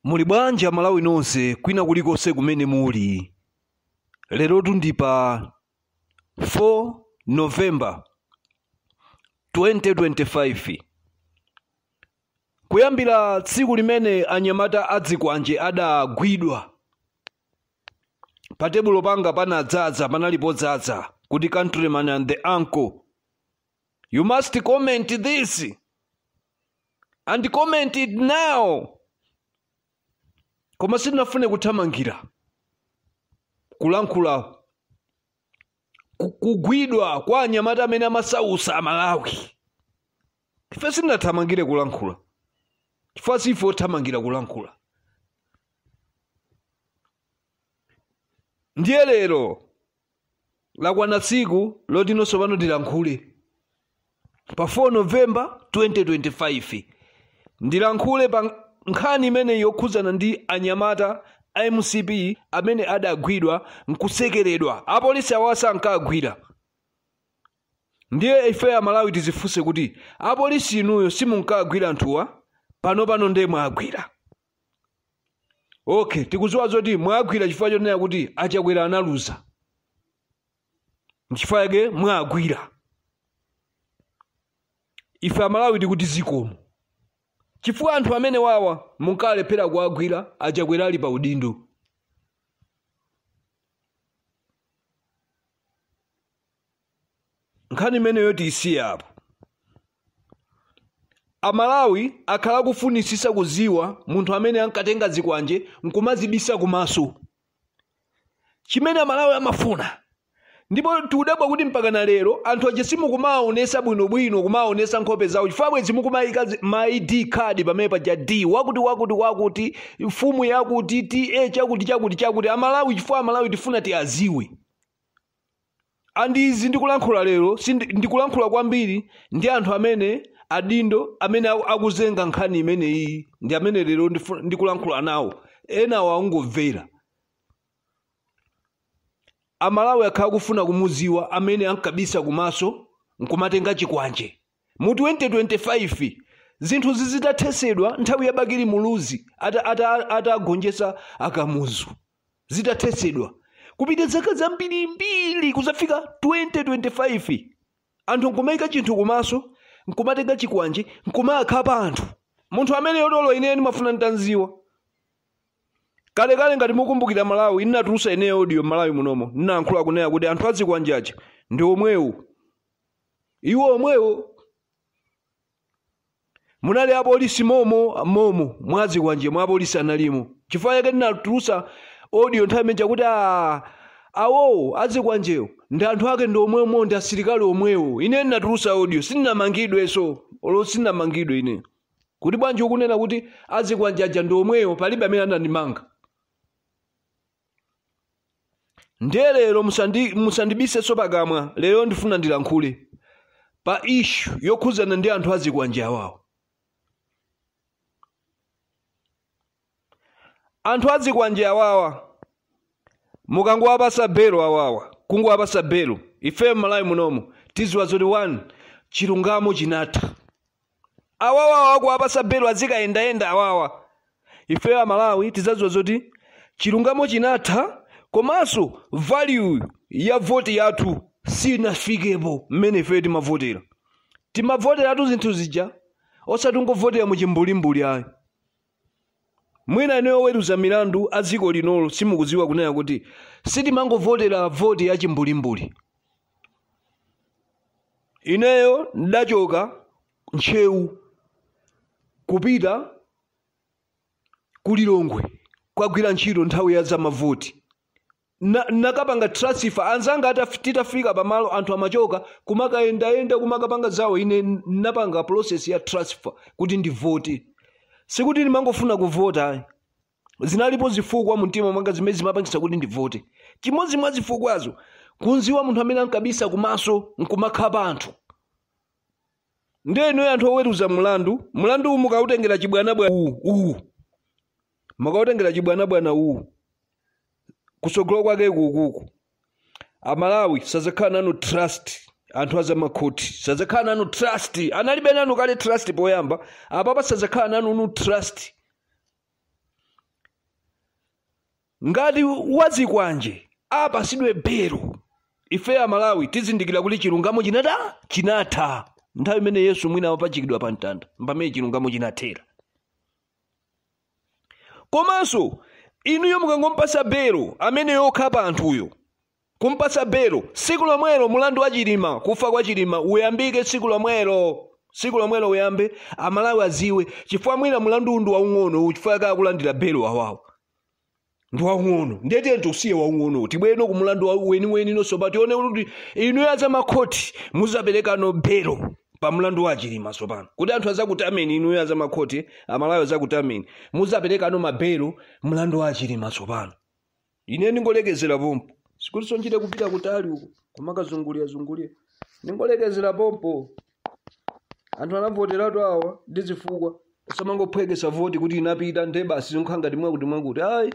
Muli bwanji Amalawi nonse kwina kulikonse kumene muli? Lerotu ndi pa 4 November 2025. Kuyambira tsiku limene anyamata adzikwanje adagwidwa, pa tebulo panga panadzaza, panali podzaza kuti Countryman and the Uncle, you must comment this and comment it now. Koma sindinafune kuthamangira kulankhula kugwidwa kwa anyamata amene amasausa Amalawi. Ife sindinathamangire kulankhula chifukwa sife othamangira kulankhula. Ndiye lero lakwana tsiku loti nonso pano tilankhule pa 4 November 2025, ndilankhule pa nkhani imene yokhudzana ndi anyamata a MCP amene adagwidwa nkusekeredwa. Apolisi awa sankagwira. Ndiye ife Amalawi tizifunse kuti apolisi inuyo simunkagwira anthuwa, pano pano ndiye mwagwira. Okay, tikudziwa zoti mwagwira chifukwa chonena kuti aChakwera analuza, nchifukwa chake mwagwira. Ife Amalawi tikuti zikomo, chifukwa anthu amene wawa munkalephera kuwagwira aChakwera ali pa udindo. Nkhani imeneyo tiyisiye apo. Amalawi akhala akufunisisa kuziwa munthu amene ankatenga zikwanje nkumazibisa kumaso, chimene Amalawi amafuna. Ndipo tikudabwa kuti mpaka na lero anthu aja simukumaonesa bwinobwino, kumaonesa nkhope zawo, chifukwa bwezi mukumayika ma ID card pamene paja, D wakuti wakuti wakuti, mfumu yakuti, TA chakuti chakuti chakuti. Amalawi, chifukwa Amalawi tifuna tiaziwe. And izi ndikulankhula lero, ndikulankhula kwambiri ndi anthu amene adindo amene akuzenga nkhani imeneyi, ndi amene lero ndikulankhula nawo. Enawo angomvera. Amalawi akhala kufuna kumuziwa amene ankabisa kumaso nkumatenga chikwanje mu 2025, zinthu zizitathesedwa nthawi ya Bakili Muluzi atagonjetsa aKamuzu, zitathesedwa kupita zaka zambirimbiri kuzafika 2025, anthu nkumayika chinthu kumaso nkumatenga chikwanje nkumakhapa anthu. Munthu amene yotolo ine ndimafuna ntanziwa kalekale. Ngati mukumbukira Malawi, ndinatulusa ineyo audio Malawi munomo, ndinayankhula kunena kuti anthu azikwanje aja ndi omwewo, iwo omwewo munali apolisi momo momo mwazikwanje mwa apolisi analimo. Chifukwa chake ndinatulusa audio nthawi imene chakuti awowo azikwanjewo ndi anthu ake ndi omwewo, ndi asilikali omwewo. Ine ndinatulusa audio, sindinamangidwenso, olo sindinamangidwe ine kuti bwanji ukunena kuti azikwanje aja ndi omwewo. Palibe amene anandimanga. Ndiye lero musandibisenso pakamwa. Lero ndifuna ndilankhule pa issue yokhudzana ndi anthu azikwanje awawo. Anthu azikwanje awawa mukangowapasa belo awawa, kungowapasa belo, ife m'Malawi munomo tiziwa zoti one, chilungamo chinatha. Awawa akuwapasa belo azikayendayenda awawa, ife Amalawi tizadziwa zoti chilungamo chinatha, komanso value ya voti yathu sinafikepo mmene ife timavotera. Timavoteratu zinthu zija, osati ungovotera muchimbulimbuli ayi. Mwina ineyo oweruza milandu a dziko linolo simukudziwa kunena kuti sitimangovotera voti ya chimbulimbuli. Ineyo ndachoka Ntcheu kupita kuLilongwe kwagwira ntchito nthawi ya zamavoti. Nakapanga transfer anzanga titafika pamalo anthu amachoka kumakayendayenda, kumakapanga zawo. Ine napanga process ya transfer kuti ndivote. Sikuti ndimangofuna kuvota ayi, zinalipo zifukwa mumtima mwanga zimene zimapangisa kuti ndivote. Chimodzi mwa zifukwazo kunziwa munthu amene ankabisa kumaso nkumakhapa anthu. Ndiye inuyo anthu oweruza mulandu, mulandu uwu mukautengera chibwanabwana uwu, uwu mukautengera chibwanabwana uwu, kusogolo kwake kukuku Amalawi sazakhala nanu trust. Anthu azamakhoti sazakhala nanu trust. Analibe nanu kale trust poyamba, apapa sazakhala nanu nu trust. Ngati wazikwanje apasidwe belo, ife Amalawi tizindikira kuti chilungamo chinata chinatha. Nthawi imene Yesu mwina amapachikidwa pa mtanda, pamene chilungamo chinathera. Komanso inuyo mukangompasa belo amene yokhapa anthuyo, kumpasa belo tsiku lomwelo, mulandu wa Chilima, kufa kwa Chilima uyambike tsiku lomwelo, tsiku lomwelo uyambe, Amalawi aziwe, chifukwa mwina mulandu ndi waung'ono, chifukwa kakulandira belo awawo ndi waung'ono. Ndiyetiye tiusiye waung'ono, tibwere ku mulandu weniweni nonso, pa tione kuti inuyo azamakhoti muzaperekano belo pa mulandu wa Chilima sopano, kuti anthu azakutameni inuyo azamakhoti, Amalawi azakutameni, muzaperekano mabelo mulandu wa Chilima sopano. Ine ndingolekezera pompo, sikuti sonchite kupita kutali uko kumakazungulira zungulira, ndingolekezera pompo. Anthu anavoteratu awa ndi zifukwa, usamangophwekesa voti kuti inapita nde basi, zinkhala ngati mwakuti mwakuti, ayi.